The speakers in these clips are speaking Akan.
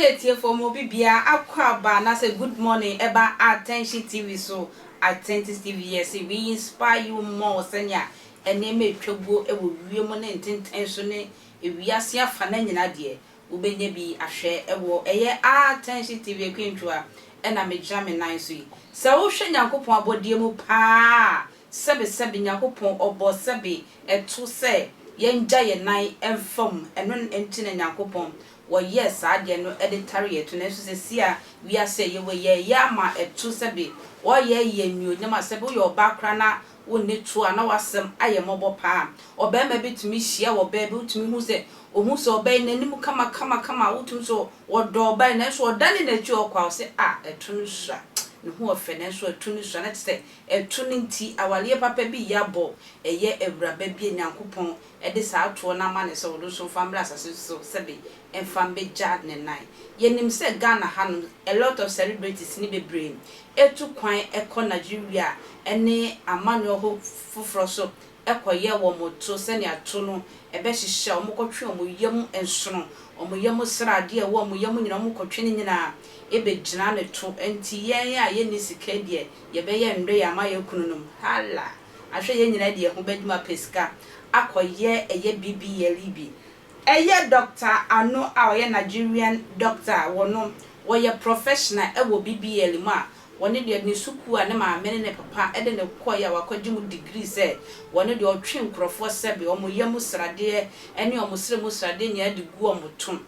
Atiefoɔ mo obi biara akɔ aba anaasɛ good morning ɛba Attention TV so. Attention TV yɛ sɛ we inspire you more. Sɛnea nneɛma etwa guo wɔ wiem ne ntenten so ne ewiase afa na nyinaa deɛ, wobɛnya bi ahwɛ ɛwɔ ɛyɛ Attention TV. Akwantua ɛna megyina me nan so yi sɛ wohwɛ Nyankopɔn abɔdeɛ mu paa, sɛbesɛbe Nyankopɔn ɔbɔ sɛbe ɛto sɛ yɛngya yɛn nan ɛmfam. Ɛno nti na Nyankopɔn wɔyɛɛ saa adeɛ no ɛde tare yɛ to. Nanso sɛsi a wiase a yɛwɔ yɛyɛ ama ɛto sɛbe wɔyɛ yɛ nnuonyam a sɛbe woyɛ ɔbaa koraa na wonni to a na wasɛm ayɛ mmɔbɔ paa. Ɔbarima bi tumi hyia wɔ baa bi, wotumi hu sɛ ohun sɛ ɔbaa yi n'anim kama kama kama, wotumi sɛ wɔdɔ ɔbaa yi, nanso ɔdane n'akyi ɔkɔ a, ɔsɛ a ɛto no sua ne ho ɔfɛ, nanso ɛto no sua na te sɛ ɛto no nti awareɛ papa bi yɛ abɔ. Ɛyɛ awuraba bi a Nyankopɔn ɛde saa toɔ no ama ne sɛ ɔno nso mfa mmra asase so sɛbe ɛmfa mbɛgya ne nan. Yɛnim sɛ Ghana hanom a lot of celebrities ne bebree etu kwan ɛkɔ Nigeria ɛne amanneɛ hɔ foforɔ so ɛkɔyɛ wɔn to sɛnea to no ɛbɛhyehyɛ wɔn, kɔtwe wɔn yam nsono, wɔn yam sradeɛ ɛwɔ wɔn yam nyinaa, wɔn kɔtwe ne nyinaa ɛbɛgyina ne to. Nti yɛn a yɛnni sika deɛ, yɛbɛyɛ ndoe ama yɛn kunu nom hala ahwɛ yɛn nyinaa deɛ ho bɛdwuma pɛ sika akɔyɛ ɛyɛ BBL bi. Ɛyɛ Doctor Ano a ɔyɛ Nigerian doctor a wɔno wɔyɛ professional ɛwɔ BBL mu a wɔne deɛ ne sukuu a ne maame ne ne papa ɛde ne kɔɛ a wakɔgye mu degree sɛ wɔne deɛ ɔtwe nkurɔfoɔ sɛbe wɔn yam sradeɛ ɛne wɔn srɛ mu sradeɛ nyinaa de gu wɔn to.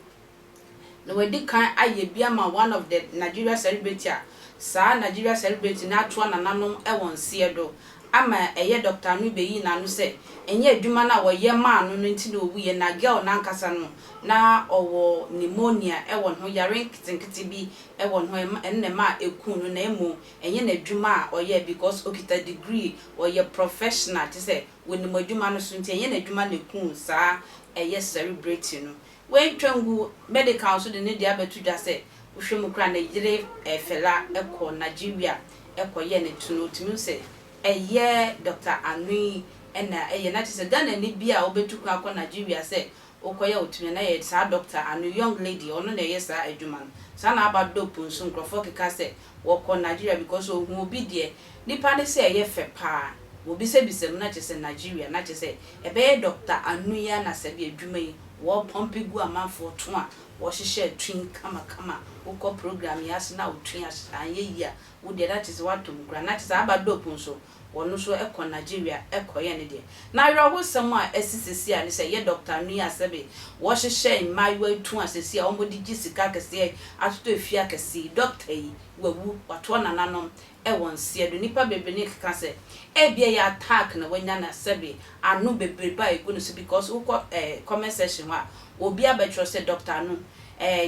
Na wɔadi kan ayɛ bi ama one of the Nigeria celebrity a saa Nigeria celebrity no atoa nananom ɛwɔ nseɛ do ama ɛyɛ doctor no bɛyi n'ano sɛ ɛnyɛ adwuma no a wɔyɛ maa no no nti na ɔwuiɛ. Na girl n'ankasa no na ɔwɔ pneumonia ɛwɔ ne ho, yare nketenkete bi ɛwɔ ne ho, ɛno na ɛma eku no. Na emu ɛnyɛ n'adwuma a ɔyɛ because okita degree, ɔyɛ professional, te sɛ wɔnim adwuma no so, nti ɛnyɛ n'adwuma na eku saa ɛyɛ celebrity no. Wɔntwa ngu medical nso de ne deɛ abɛto dwa sɛ wohwɛ mu kora ne yere Fela ɛkɔ Nigeria ɛkɔyɛ ne to no, otumi sɛ ɛyɛ Dr Ano ɛna ɛyɛ. Na kyerɛ sɛ Ghana ni bi a wobɛtu kwan akɔ Nigeria sɛ wokɔyɛ otumi na yɛ saa Dr Ano young lady, ɔno na ɛyɛ saa adwuma no. Saa na aba dope nso, nkurɔfoɔ keka sɛ wɔkɔ Nigeria because ohun obi deɛ nipa ne sɛ ɛyɛ fɛ paa, wɔbisabisa mu na kyerɛ sɛ Nigeria, na kyerɛ sɛ ɛbɛyɛ Dr Ano yi na sɛbi adwuma yi wɔpɔmpe gu amanfoɔ to a wɔhyehyɛ twin kamakama. Wokɔ program yi ase na wotwe anyɛ yi a, wodeɛ na kyerɛ sɛ woatɔ mu koraa. Na kyerɛ sɛ aba dope nso, wɔno nso ɛkɔ Nigeria ɛkɔyɛ ne deɛ. Na awerɛhosɛm a ɛsi sisi a ne sɛ yɛ Doctor Ano yi a sɛbe wɔhyehyɛ mmaayewa tu a sisi a wɔde gye sika kɛseɛ atotɔ efie akɛseɛ, doctor yi wawu, watoɔ nananom ɛwɔ nseɛ do. Nipa bebree ne keka sɛ ebia yɛ attack na wanya, na sɛbe ano bebree ba egu no so because wokɔ comment section hɔ a, obi abɛtwerɛ sɛ Doctor Ano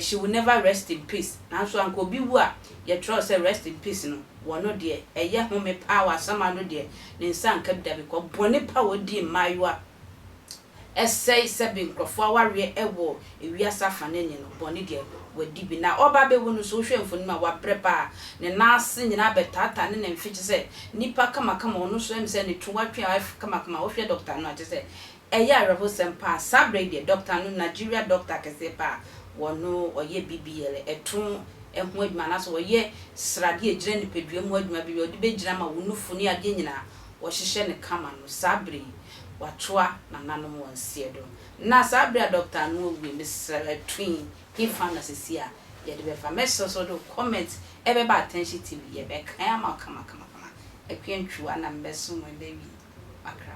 she will never rest in peace. Nanso anka obi wu a yɛtwerɛ sɛ rest in peace no, wɔno deɛ ɛyɛ home paa wɔ asɛm ano deɛ ne nsa nka bi da because bɔne pa wɔdi mmaayewa ɛsɛe sɛbe nkurɔfoɔ awareɛ ɛwɔ ewiase afa ne no bɔne deɛ wadi bi. Na ɔba bɛwu no so, wohwɛ mfonim a, wabrɛ paa, ne nan ase nyinaa bɛtaataa ne ne mfe, kyɛ sɛ nipa kamakama, ɔno nso ɛm sɛ ne to watwe a kamakama. Wohwɛ doctor no a, kyɛ sɛ ɛyɛ awerɛhosɛm paa. Saa berɛ yi deɛ, doctor no, Nigeria doctor kɛseɛ paa, wɔno ɔyɛ BBL ɛto ɛho adwuma anaasɛ wɔyɛ sradeɛ gyina nipadua mu adwuma bi ɔde bɛgyina ma wo nufu ne adeɛ nyinaa wɔhyehyɛ ne kama no, saa berɛ yi watoa nananom wɔn nseɛ do. Na saa berɛ a doctor no awie, mesrɛ, ɛtwe hefa na sisi a yɛde bɛfa? Mɛsrɛ sɛ wode comment ɛbɛba Attention TV, yɛbɛkan ama wo kama kama kama. Akua Ntwiwa na mbɛso mo ɛbɛwi makra.